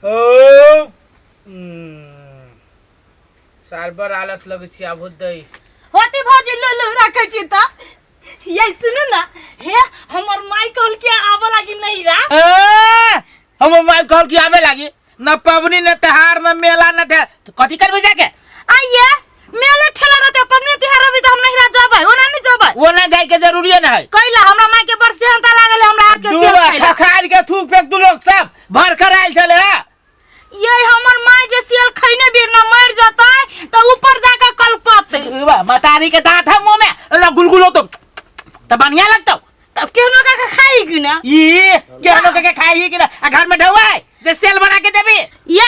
ओ साल बड़ आलस लगै छी आब होतै। होते भौजी, लुलु रखै छी तऽ। ये सुनू ना हे, हमर माई कहल के आबे लागी नहीं रा। ए, हमर माई कहल कि आबे लागी न पबनी न त्योहार न मेला न त्योहार, तो कथी करबे जाके? आइए मेले ठेला रहते, पबनी तिहार रही त हम नहीं रा जबै, ओना नहीं जबै। वो ना जाए के जरूरी न है। कैला? हमरा माई के बड़ सेहनता लागल है हमरा हाथ के सेल दूर खाइला। खखार के थूक फेंक दू, लोग सब भर कर आयल छले हा। ये हमर माई जे सेल खैने बेर ना मर जतै त ऊपर जाके कलपतै। वाह, मतारी के दांत है मुंह में ना गुलगुलो तो त बढ़िया लगतो। तब केहनो का के खाई कि ना? ई केहनो के खाई कि ना, आ घर में ढौआ है जे सेल बना के देबी। ये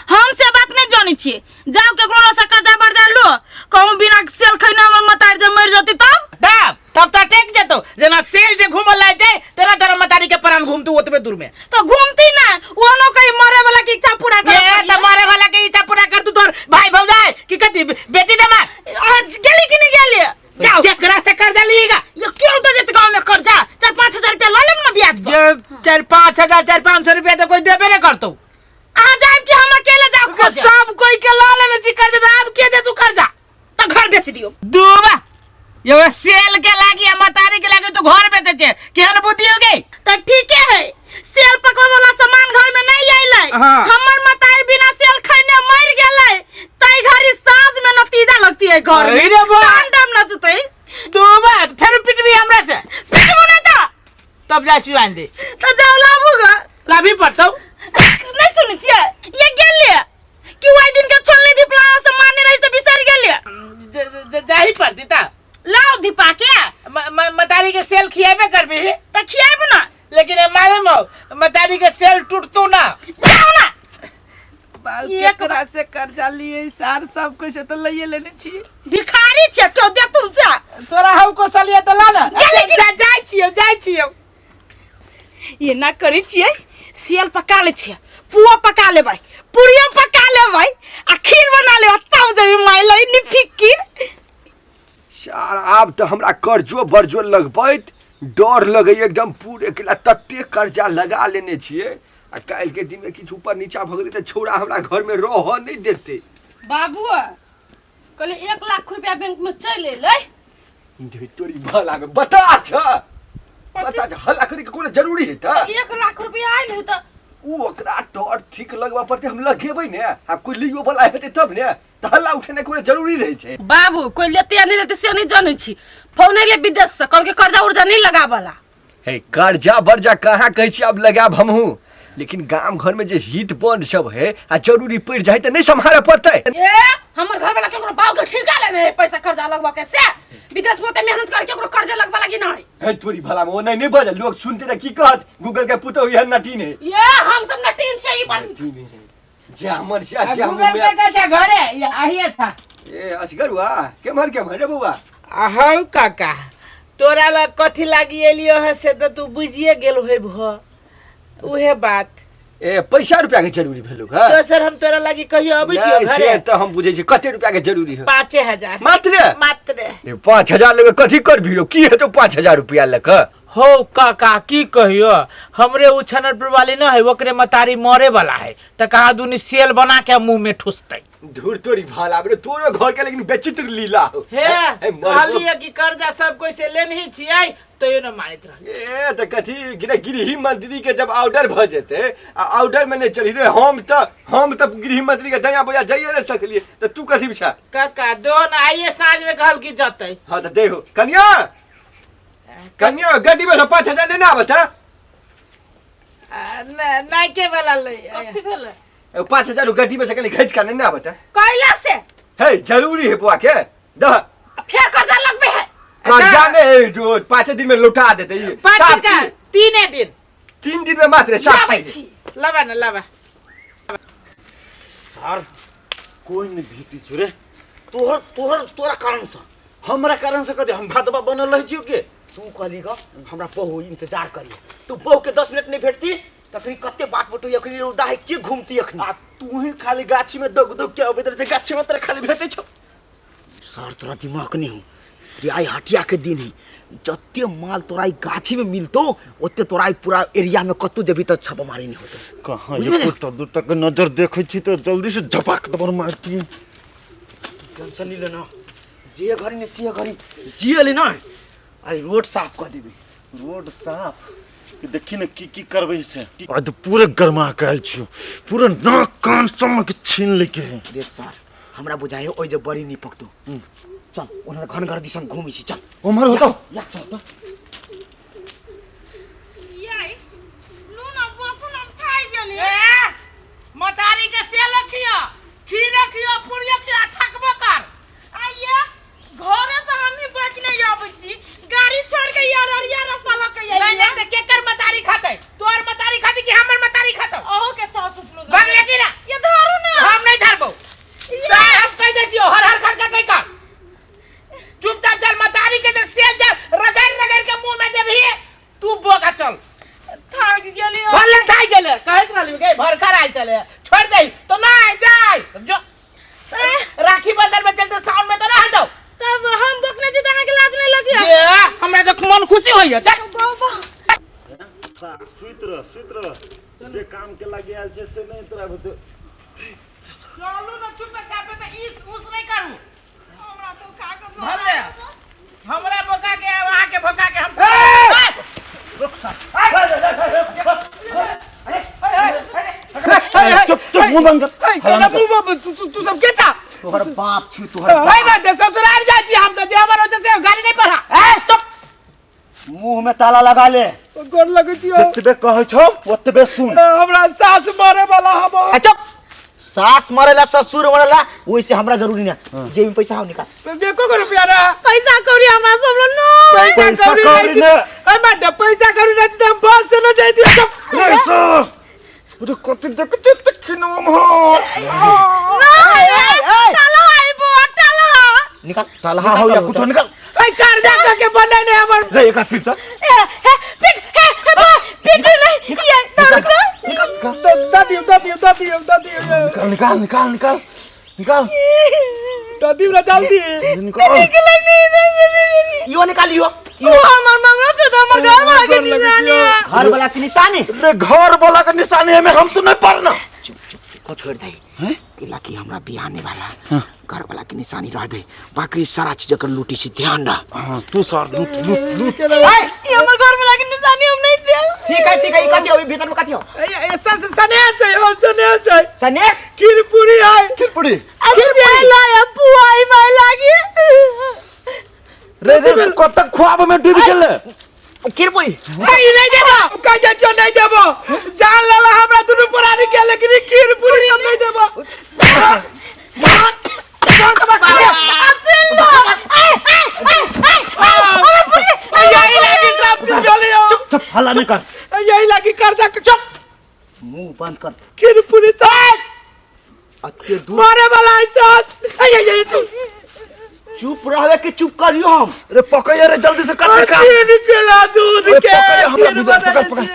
हम से बात नहीं जानी छिए, जाओ केकरो से कर्जा बर्जा लो, कहूं बिना सेल खैने हमर मतारी जे मर जतै तब? तब तब तो टेक जेतो, जेना सेल जे घूमल लाय जाए तेना तोरा मतारी के प्राण घूमतू ओतबे दूर में। तो घूमती ना, ओनो कहीं मरे वाला की इच्छा पूरा कर। ये त मरे वाला के इच्छा पूरा कर तू तोर भाई भौजाई की कथी बेटी दमा। आज गेली कि नहीं गेली? जाओ। केकरा से कर्जा लीगा? ये क्यों तो जेत गांव में कर्जा 4-5 हजार रुपया ल लेब ना ब्याज पर। जे 4-5 हजार, 400-500 रुपया तो कोई देबे नहीं करतो। अहाँ जाइब कि हम अकेले जाओ खोजे? सब कोई के ला लेने छी कर्जा, तो आब के दे तू कर्जा? तो घर बेच दियो। दूबा ये सेल के लागी आ मतारी के लागी तू घर बेचे छे, केहन बुद्धि हो गई? तो ठीके है, सेल पकवे वाला सामान घर में नहीं आइलै। हमर मतारी बिना सेल खैने मर गेलै, तई घड़ी साँझ में नतीजा लगती है घर में। अरे बा। तांडव नचतै। दूबा फेर पिटबी हमरा से? पिटबो नहीं तो। तब जा छी आन दे। तो जाओ लाबू गा। लाभी पड़तौ। नहीं सुनै छियै? ये गेलियै कि ओहि दिन के छोलनी धिपला से मारने रही से बिसरि गेलियै? जाही पड़ती ता। लाओ धिपा के। मतारी के सेल खियाबे करबी? त खियाब ना। लेकिन ए मारे मौ मतारी के सेल टूटतो ना। जाओ ना। बाल एक केकरा से कर्जा लिए सार सब कुछ तो लइए लेने छी। भिखारी छै क्यों दे तू से। तोरा हम कौशलिया तो ला ना। गेलै कि जा, जाइ छियौ, जाइ छियौ। एना करै छियै, सेल पका लै छियै, पुआ पका लेबै, पूड़ियो पका लेबै आ खीर बना लेबै, तब जेबै माय लई नि फिकिर। सार आब तऽ हमरा कर्जो बर्जो लगबैत डर लगैए एकदम पूरे केला, तते कर्जा लगा लेने छियै आ काल्हिके दिनमे किछु ऊपर नीचा भऽ गेलै तऽ छौड़ा हमरा घरमे रहऽ नहि देतै। बाबू कहले 1 लाख रुपया बैंक में चलि एलै। धे तोरी भला में बता छ, बता छ, हल्ला करे के कोनो जरूरी है त? 1 लाख रुपया आयल है तऽ उ ओकरा डर ठीक लगबा पड़तै, हम लगेबै ने, आ कोई लियो वाला हेतै तब ने, तऽ हल्ला उठेनाइ कोनो जरूरी रहै छै? बाबू कोई लेते या नहीं लेते से नहीं जानै छी, फोन एलै विदेश से, कहलकै कर्जा उर्जा नहीं लगाबला। हे कर्जा बर्जा कहाँ कहै छी आब लगायब हमहूँ, लेकिन गाम घर में जे हित बंद सब है आ जरूरी पड़ि जाए तऽ नहि सम्हारऽ पड़तै? ए हमर घर वाला केकरो बाप के ठेका लेने है पैसा कर्जा लगवा के, से विदेश में ओते मेहनत करके केकरो कर्जा लगवा लगी नहीं। हे तोरी भला में ओ नहीं नहीं बजल, लोग सुनते तऽ की कहत, गूगल के पुतोहु एहन नटीन है। ये हम सब नटीन छै ई बन नटीन है जामर जा जा। गूगल पे का छा घरे या आहिए था? ए असगरुआ, केम्हर केम्हर रे बौआ? हौ काका, तोरा लग कथी लागी एलियो है से तऽ तू बुझिए गेल होय भ, उहे बात। ए पैसा रुपया के जरूरी भेलो का? दोसर हम तोरा लागी कहियो अबै छियो नहीं, घरे? से तऽ हम बुझै छी, कते रुपया के जरूरी है? 5000। मात्र? मात्र। ए 5000 लेके कथी करबी रो, की हेतौ 5000 रुपया लेके? हो काका की कहियो, हमरे उ छनरपुर वाली न है, ओकरे मतारी मरे वाला है, तऽ कहा दुनी सेल बना के मुंह में ठुसतै। धूर तोरी भाला रे तोरो घर के, लेकिन बेचित्र लीला हो। हे हे, मरबो। कहलिए कि कर्जा सब कोई से लेनही छियै, तैयो न मानैत रहल। ए तऽ कथी गिरे गृह मंत्री के जब ऑर्डर भ जेतै आ ऑर्डर में नहीं चली रे, हम तऽ गृह मंत्री के दया बोया जाइए नहीं सकलिए, तऽ तू कथी बिछा? काका दोन आइए साँझ में कहल कि जतै। हाँ तऽ दे हो कन्या, कन्या गड्डी में से 5000 लेने आबत है। नाइके वाला ले। कथी भेलै? 5000 गड्डी में से कनी खींच के लेने आबत है। कैला से? हे जरूरी है बुआ के दह। फेर कर्जा लगबे है? कर्जा नहीं है, जो 5 दिन में लौटा देते ये। 5 दिन सात का दिन। 3 दिन। 3 दिन में मात्र सात लाबै दिन। छी। लबा न लबा। सार कोइ नहि भेटै छौ रे, तोहर तोहर तोरा कारणसँ। हमरा कारणसँ कथी? हम भातबा बनल रहै छियौ के? तू कहली ग हमरा बहु इंतजार करिए, तू बहु के 10 मिनट नहीं भेटती तखनी कते बाट बटू, अखनी रौदा है के घूमती अखनी? आ तू ही खाली गाछी में दौग दौग के अबैत रहै छै, गाछी में तोरा खाली भेटै छौ। सर तोरा दिमाग नहीं हो। रे आइ हटिया के दिन है, जते माल तोरा ई गाछी में मिलतो ओते तोरा ई पूरा एरिया में कतौ जेबही तऽ छापामारी नहीं होतो। कहाँ बुझलियै ने? एकोटा दूटा के नजर देखै छी तऽ जल्दी से झपाक दबर मारती। टेंशन नहीं लेना, जे घड़ी ने से घड़ी जिए ले ना, आई रोड साफ कर देबी। रोड साफ कि देखी ने की की करबै से। आइ तऽ पूरे गरमा के आयल छियौ, पूरे नाक कान सब के छीन लेके है। रे सर हमरा बुझाइयो ओइ जे बड़ी नहीं पकतो, चल ओनहर घर घर दिसन घूमी छी, चल उम्हर होतो या चल त। याई लू ना बापू नाम खाइ गेली। ए मतारी के सेल रखियो, खीर रखियो, पूरी रखियो, थकबो कर। आइया घरे से हम ही बाकी नहीं आबै छी, गाड़ी छोड़ के यार अरिया रास्ता लग के नहीं नहीं त केकर मतारी खाते? तोर मतारी खाती कि हमर मतारी खातो? अहो के सास उपलो भाग ले की ना? ये धरू ना। हम नहीं धरबो सर, हम कह दे छियो हर हर खटखट नहीं कर, चुपचाप चल। मतारी के जे सेल जा रगड़ रगड़ के मुंह में देबही तू, बोका चल। थाक गेली। भले थाक गेले, कहैत रहली गे भरकर आइ चले, छोड़ दे तो नहीं जाय जो राखी बंधन में चलते साउंड में तो रह दो। तब हम बकने छी त अहाँ के लाज नहीं लगिया? ये हमरा तो मन खुशी होइया। चल बाबा सुति रह सुति रह, जे काम के लागे आयल छै से नहीं तोरा हेतौ। चलू ना चुपचाप त इस उस नहीं करू। हमरा तो खा के भले हमरा भोका के वहां के भोका के हम चुप चुप मुंह बंद कर। हला मत कर। तू सब के छा? तोहर बाप छी, तोहर भाई बात ससुराल जाइ छी हम त, जे हमर होते से गाड़ी नहीं पढ़ा। ए चुप, मुंह में ताला लगा ले। गोर लगै छी। जतबे कहै छौ ओतबे सुन। हमरा सास मरे वाला हम। ए चुप, सास मरेला ससुर मरेला ओइसे हमरा जरूरी ना, जेब में पैसा हो निकाल। देखो को रुपया ना पैसा कौड़ी हमरा सब लोग नो पैसा पैसा कौड़ी कौड़ी नहीं ना। ए मत पैसा कौड़ी नहीं त हम बस से न जाइती। चुप रे सर अरे कते देख देख त खिनवम हो। ना टाला आई बुआ टाला निकाल ताला हो या कुछो निकाल। ए कर्जा क के बनले हमर रे एक पीट त ए हे पिट हे हे बा पिट नहीं ये दर्द दादी दादी दादी दादी निकाल निकाल निकाल निकाल निकाल दादी ना जल्दी निकाल। निकले नहीं यो निकाल यो वो हमर मंगल से तो हमर घर वाला के निशानी है। घर वाला के निशानी रे घर वाला के निशानी है में हम तो नहीं पढ़ना। चुप चुप चुप को छोड़ दे इला की हमरा बियाह नहीं वाला घर वाला के निशानी रह दे, बाकी सारा चीज कर लूटी छी ध्यान रह। हां तू सर लूट लूट लूट। ये हमर घर वाला के निशानी हम नहीं दे। ठीक है ठीक है, ई कथी हो? ई भीतर में कथी हो? ए सनेस है हम सनेस है। सनेस खीर पूरी है। खीर पूरी अब जे लाया पुआई माय लागी रे रे कत ख्वाब में डूब गेले। खीर पूरी ए नहीं देबो कह दे जो नहीं देबो जान लाला हमरा दुनु प्राणी के, लेकिन ई खीर पूरी हम नहीं देबो। असिल लो ए ए ए ए हमर पूरी यही लागी सब चीज जलियो। चुप चुप हल्ला नहीं कर। यही लागी कर्जा चुप मुंह बंद कर। खीर पूरी साथ अते दूर मारे वाला है सास। ए ए तू चुप रहवे कि चुप करियो हम? रे पकड़ रे जल्दी से कर काम। तीन किलो दूध के पकड़ हमरा भीतर पकड़ पकड़।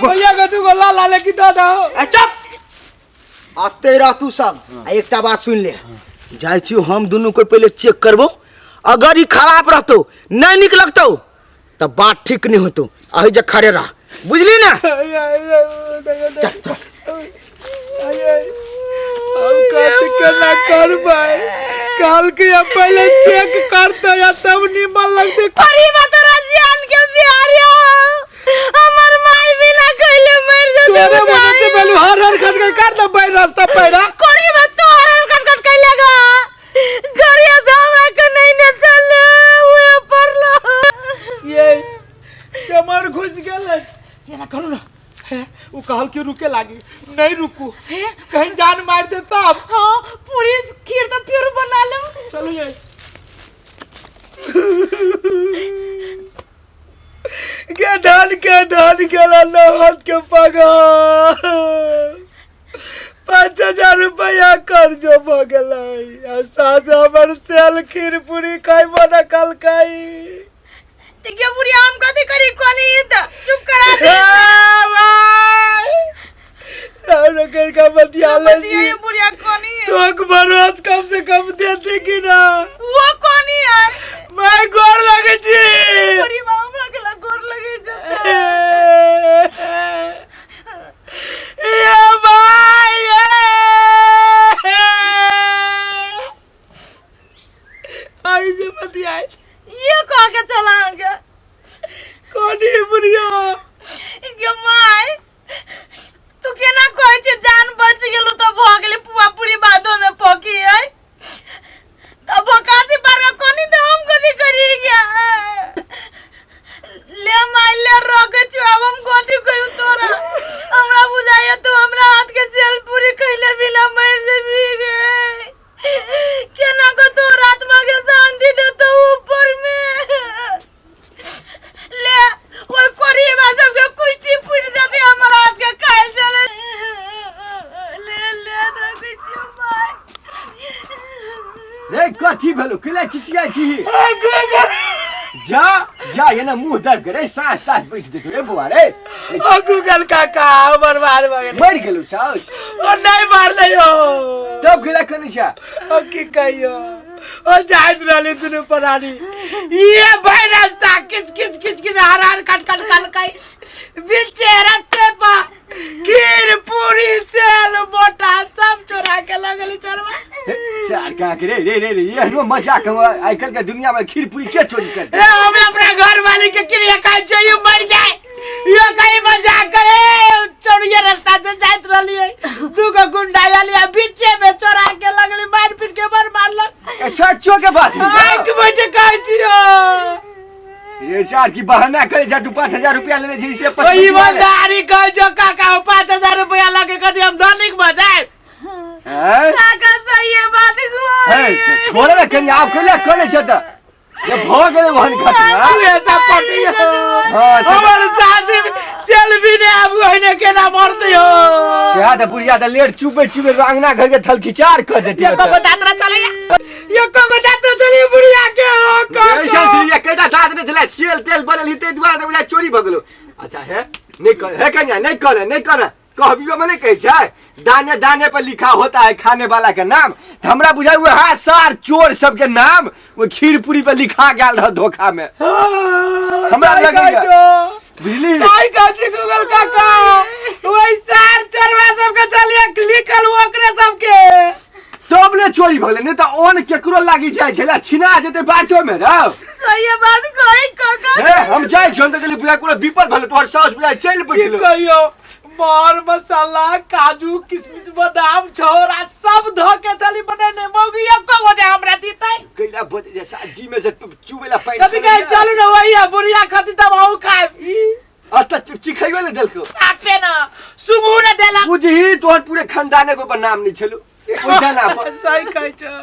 भैया के तू गोला लाले की दादा। ए चुप आते रह तू सब। आ एकटा बात सुन ले, जाइ छी हम दुनू को पहले चेक करबो, अगर ई खराब रहतो नहीं निक लगतो त बात ठीक नहीं होतो, अही जे खड़े रह, बुझली ना? चल चल। हम कथी केना करबै? काल के अब पहले चेक करते या तब निमन लगते। करीबा तो रसियान के बिहारिया हमर माई बिना कइले मर जते। तोरे मदद से पहले हर हर खट के कर दे रास्ता पैरा। करीबा तो हर हर खट खट कइले गा गरिया से हमरा के नहीं ने चले उहे पड़लो। ये कमर घुस गेलै ये ना करू ना है, वो कहल कि रुके लागी नहीं रुकू कहीं जान मार दे तब। हां पूरी खीर तो फिर बना लो। चलो ये के धान गेला नहत के पगा 5000 रुपया कर्जो भ गेलै आ सास हमर सेल खीर पूरी खैबो न कलकै। ते बुढ़िया हम कथी करी कहली त चुप करा दे। कर के बतिया ले बतिया बुढ़िया कोनी है तोक भरोस कम से कम देते कि ना वो कोनी है मैं गोर लगे छी बुढ़ी माँ हमरा के लग गोर लगे छै ये भाई ये ऐसे बतियाए ये कह के चलांगे कोनी बुढ़िया गे my तू केना कहै छै जान बच गेलौ तऽ भऽ गेलै पुआ पूरी बादो में पकी है तऽ भोकासी पार कऽ कोनी तऽ हम कथी करी गया ले my ले रखे छु आब हम कथी कहियो तोरा हमरा बुझाइए तू हमरा हाथ के सेल पूरी खैले बिना मरि जेबी गे केना को तोर आत्मा के शांति देतो ऊपर में ले ओइ कोरीबा सबके कुष्टी फूटि जेतै हमर हाथ के खाइल चले ले ले रखै छियौ माय रे कथी भेलो केला चिचियाइ छी जा जा एना मुंह दाबि के रे साँझ साँझ बैठ जेतौ रे बौआ रे ओ गूगल काका बर्बाद भऽ गेलै मरि गेलौ साउस ओ नहि मारलै हो तब गेला कनै छा ओ की कहियो ओ जाइत रहली दुनू प्राणी ये भाई रास्ता किच किच किच किच हर हर कट कट कलकै बीचे रास्ते पर खीर पूरी सेल मोटा सब चोरा के लगल चोरवा सार कहाँ के रे रे रे रे एहनो मजाक हम आइ काल्हि के दुनिया में खीर पूरी के चोरी कर ए हम अपना घर वाली के क्रिया खाइ छै you मर जाए यो कहीं मजाक करे चोरिया रास्ता से जाइत रहलिए दू गो गुंडा आयल आ बीचे में चोरा के लगली मार पीट के बड़ मारलक सच्चो के बात है आँख बैठे कहै छियो रे सार की बहाना करे जा तू 5,000 रुपया लेने छी से ओ ईमानदारी कहै छौ काका 5,000 रुपया लगे कथी हम धनिक भऽ जायब हैं? काका सही है बात है, को छोड़ ने कनी आब कहिया करै छै तऽ ये भऽ गेलै ओहन घटना तू ऐसा पटी हो हाँ, से- हमर सासी सेल्फी ने आब ओहिने केना मरते हो सेहा तऽ बुढ़िया तऽ लेट चुपे चुपे अंगना घर के थलखिचार कऽ देती ये कोको दातरा चलैया ये कोको दातरा चलिए बुढ़िया के हो ऐसा काका से ये केटा दाँत नहि छलै सेल तेल बनल ही ताहि दुआरे तऽ बुझाइ चोरी भऽ गेलो अच्छा हे नहि कर हे कनिया नहि कर नहि कर कहबियो में नहीं कहै छै दाने दाने पर लिखा होता है खाने वाला के नाम तऽ हमरा बुझाइ वएह सार चोर सबके नाम वो खीर पूरी पर लिखा गेल रह धोखा में हमरा लगैया। बुझली सही कहै छी गूगल काका वही सार चोरवा सबके चलिए लिखल ओकरे सबके तब ने चोरी भऽ गेलै नहि तऽ ओन केकरो लागि जाइ छलै छिना जेतै बाटो में रौ सही बात कहै काका हे हम जाइ छियौ तऽ कहलियै बुझाइ कोनो विपद भेलै तोहर साउस बुझाइ चलि की बैठलो कहियो मर मसाला काजू किशमिश बादाम छोरा सब धो के चली बनेने मौगी एको गो जे हमरा दीतै कैला बजे जे जी में से चुबेला पानि कथी कहै चलू ने वही है बुढ़िया खती तब अहूँ खायब ई अच्छा चिखैबे ने देलको साफे न सुबह ने देलक बुझही तोहर पूरे खानदाने के ऊपर नाम नहीं छलो ओहि दाना पर सही कहै छ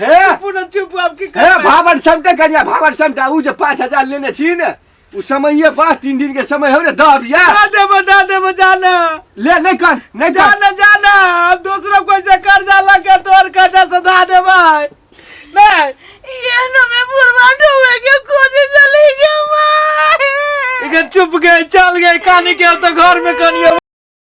हे पूरा चुप आब की हे करबै भाबर समटा करिया भाबर समटा उ जे 5,000 लेने छी ने उ समये पर 3 दिन के समय हो ने दब या दे देबो दे देबो जाना ले नहीं कर नहीं कर जाना जाना अब दूसरा कोई से कर्जा लगे तोर कर्जा सधा देबै नहीं ये न में बुढ़वा ढोवे के कोशिश चली गया माय इधर चुप गए चल गए कहानी के अब तो घर में कनियो